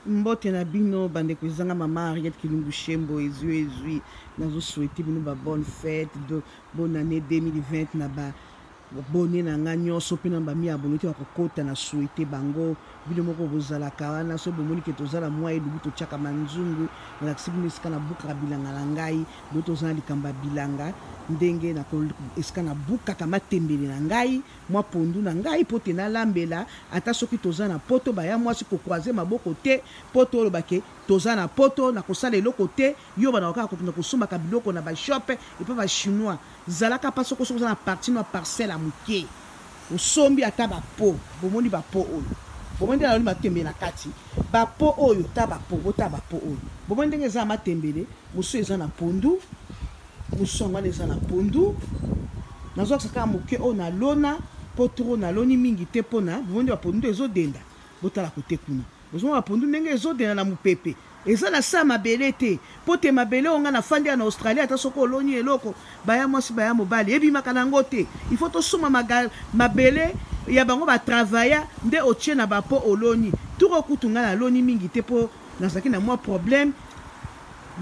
Mbote na bino bandeko, ezanga mama Henriette Kilungu Shembo ezwi ezwi, nazo souhaiter bino ba bonne fête de bonne année 2020 na ba abonné na nga nyonso mpe na bami abonné te bakokota na souhaiter bango. Bino moko bozalaka wana, soki bomoni ke toza na mwa elubu, totiaka manzungu. Nalakisi bino esika nabukaka bilanga na ngai. Lelo toza na likambo ya bilanga, ndenge esika nabukaka matembele na ngai, mwa pondu na ngai mpo te nalambela. Ata soki toza na poto, baya mwasi, kocroiser maboko te mpo toloba ke toza na poto, na kosala eloko te. Yo bana kaka kokende kosombaka biloko na bashop epa bachinois. Zalaka mpa soko soki oza na partie no parcelle ya moke, osombi ata bapo. Bomoni bapo oyo, bomoni nde naloni matembele na kati. Bapo oyo, ta bapo, bota bapo oyo, bomoni ndenge eza ya matembele. Mosusu eza na pondu, mosusu yango wana eza na pondu. Nazwakisa kaka moke oyo nalona mpo tro naloni mingi te, mpona bomoni nde bapondu nde ezodenda. Botala kote kuna, bozomona bapondu ndenge ezodenda na mopepe. Eza na sa mabele te, mpo te mabele oyo ngai nafandi ya na Australie, ata soki oloni eloko, baya mwasi baya mobali, ebimaka na yango te. Il faut tosomba mabele ya bango batravaya nde otie na bapo oloni. Turo kutu ngai naloni mingi te mpo nazalaki na mwa problème,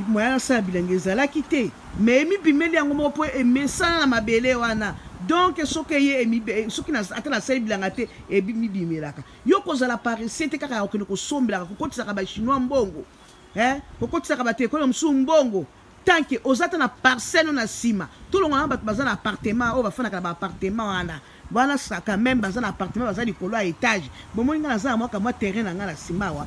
moya nasala bilanga ezalaki te, mais emibimeli yango moko mpo emesana na mabele wana. Donc soki eye, soki ata nasali bilanga te, emibimelaka. Yo kozala paresseux te kaka ya kokende kosombelaka, kokotisaka bachinois mbongo, eh? Kokotisaka bato ekolo mosusu mbongo, tant que oza ta na parcelle na nsima. Tolonga na bato baza na appartement oyo bafandaka na baappartement wana wana saka même baza na appartement, baza likolo ya étage. Bomoni ngai naza na mwaka mwa terrain na ngai na nsima awa,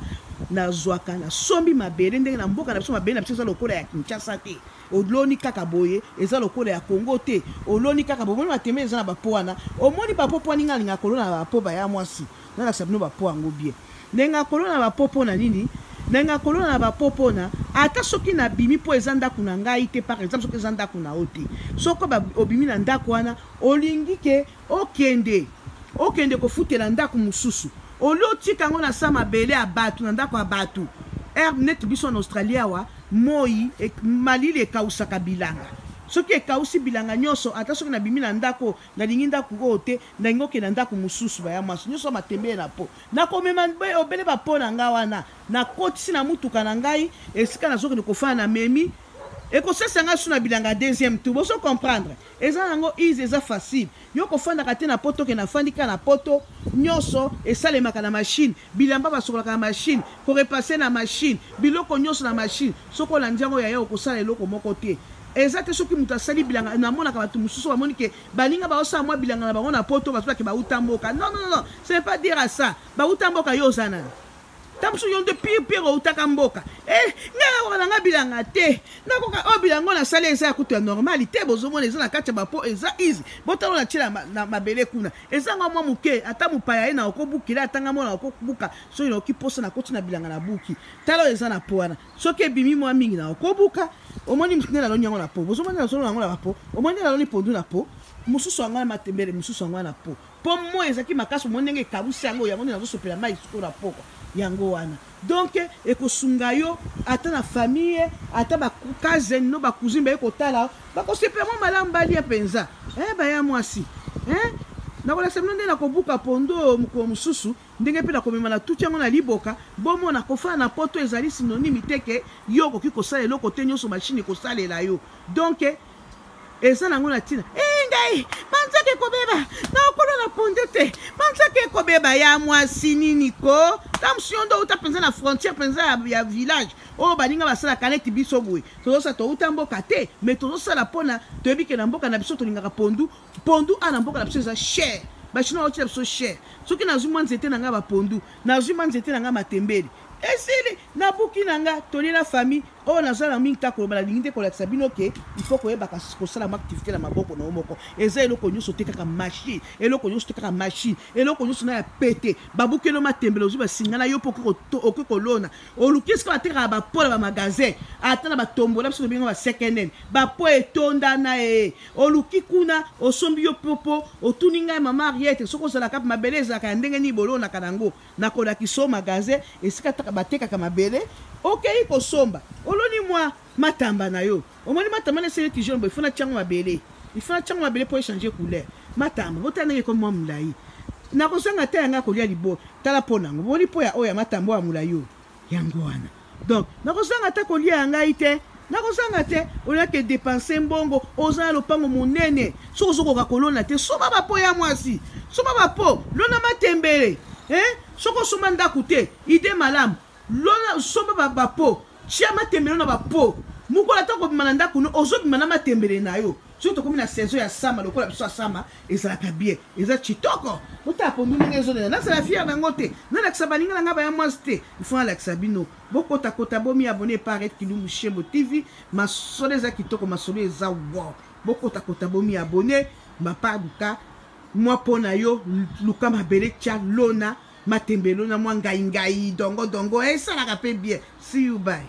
nazwaka nasombi mabele. Ndenge na mboka na biso, mabele na biso eza lokola ya Kinshasa te, oloni kaka boye. Eza lokola ya Congo te, oloni kaka boye. Omoni matembele eza na bapo wana, omoni bapo po aninga alingaka kolona na bapo. Baya mwasi, nalakisa bino bapo yango bien, ndenge akolona na bapo. Mpo na nini ndenge akolona na bapo? Mpona ata soki nabimi, mpo eza ndako na ngai te. Par exemple, soki eza ndako na yo te, soki obimi na ndako wana, olingi ke okende kofutela ndako mosusu, olie otika yango na sa mabele ya bato, na ndako ya bato. Herbe neti biso na Australie awa, moi malili ekausaka bilanga. Soki ekausi bilanga nyonso, ata soki nabimi na ndako, nalingi ndako oyo te, nalingi okende na ndako mosusu, baya mwasi, nyonso matembele na po nakomema obele bapo na ngai wana, nakotisi na mutuka na ngai esika nazokende kofanda, na memi, ekosesa ngai su na bilanga deuxième tour. Bozo comprendre? Eza yango easy, eza facile. Yo kofandaka te na poto ke nafandi kaka na poto, nyonso esalemaka na machine, bilamba basokolaka na machine, korepasser na machine, biloko nyonso na machine. Soki olandi yango, yaya, okosala eloko moko te. Eza te soki moto asali bilanga. Namonaka bato mosusu bamoni ke baninga baosala mwa bilanga na bango na poto, bazolake bauta mboka. Non, non, non, ce n'est pas dire à ça bauta mboka. Yo oza nani? Ta mosusu yo nde pire pire outaka mboka. E ngai nakoka na ngai bilanga te, nakoka oyo bilanga oyo nasali eza ya kutu ya normal te. Bozomona eza na kati ya bapo, eza easy. Botala oyo natie na mabele kuna, eza nga mwa moke. Ata mopaya ye na okobukela, ata nga mona okobuka. Soki naoki mposa, nakoti na bilanga, nabuki. Tala oyo eza na po wana, soki ebimi mwa mingi, na okobuka. Omoni nde naloni yango na po, bozomona nazolona yango na bapo. Omoni nde naloni pondu na po mosusu, yango wana matembele mosusu, yango wana na po, mpo moi ezalaki makasi. Omoni ndenge ekawusi yango, yango nde nazosopela mai sikoyo na pokwa yango wana. Donc ekosunga yo ata na famille, ata bacousin no, bacousine baye kotala, bakosepela mwa malamu, balia mpenza. Baya mwasi, nakolakisa bino nde nakobuka pondo mokolo mosusu, ndenge mpe nakomema na tuti yango na liboka. Bomona, kofanda na poto ezali synonyme te ke yo okoki kosala eloko te, nyonso machine ekosalela yo. Donc eza nango na ntina. E ngai manzaka ekobeba, nakolo na pondu te, manzaka ekobeba. Ya mwasi, nini ko ta mosu yo nde outa mpenza na frontière mpenza ya village oyo baninga basalaka neti biso boye. Tozosala, touta mboka te, mais tozosala mpona toyebi ke na mboka na biso tolingaka pondu. Pondu a na mboka na biso eza cher, bachinois baotia biso cher. Soki nazwi mwa nzete na ngai bapondu, nazwi mwa nzete na ngai matembele, esili, nabuki na nga, tolie na famille. Oyo naza na mingi ta koloba, nalingi nde kolakisa bino ke il faut koyebaka kosala mwa activité na maboko na yo moko. Eza eloko nyonso te kaka machine, eloko nyonso te kaka machine, eloko nyonso na ya pete. Babukeli matembele, ozwi basinga na yo mpo okoki kolona. Oluki esika batekaka bapo na bamagasin, ata na batombola biso tobenga ba second hand, bapo etondana. E oluki kuna, osombi yo popo. Otuni ngai, mama Ariete, soki ozalaka, mabele ezalaka ya ndenge nini bolonaka nango? Nakolakisa o magasin esika batekaka mabele. Okei kosomba, oloni mwa matamba na yo. Omoni matamba na esili neti jaune boye, ifo natiango mabele, ifo natiango mabele mpo echange couleur. Matamba, botala ndenge ekomi mwa molai. Nakozanga te yanga kolia libo. Tala mpo nango, bomoni mpo ya oyo ya matamba oyo ya molai oyo. Yango wana donc nakozanga ata kolia ya ngai te, nakozanga te. Oyake dépenser mbongo, oza na lopango monene, soki ozokoka kolona te, somba bapo ya mwasi, somba bapo, lona matembele, eh? Soki osomba ndako te, idée malamu, lona, somba bapo, tia matembele na bapo. Mokolo ata kobima na ndako no, ozobima na matembele na yo. Soki tokomi na saison ya sama, lokola biso ya sama ezalaka bien, eza chitoko. Botala pondu ndenge ezolela. Nazala fière nango te, nalakisa baninga na ngai baya mwasi te, ifo nalakisa bino. Bokotakota, bomi abonner par Kilumbu Shembo TV. Masolo eza kitoko, masolo eza wow. Bokotakota, bomi abonner. Mapa luka mwa mpo na yo, luka mabele, tia, lona matembelo na mwa ngai ngai, dongo dongo, esalaka mpe bien. See you, bye.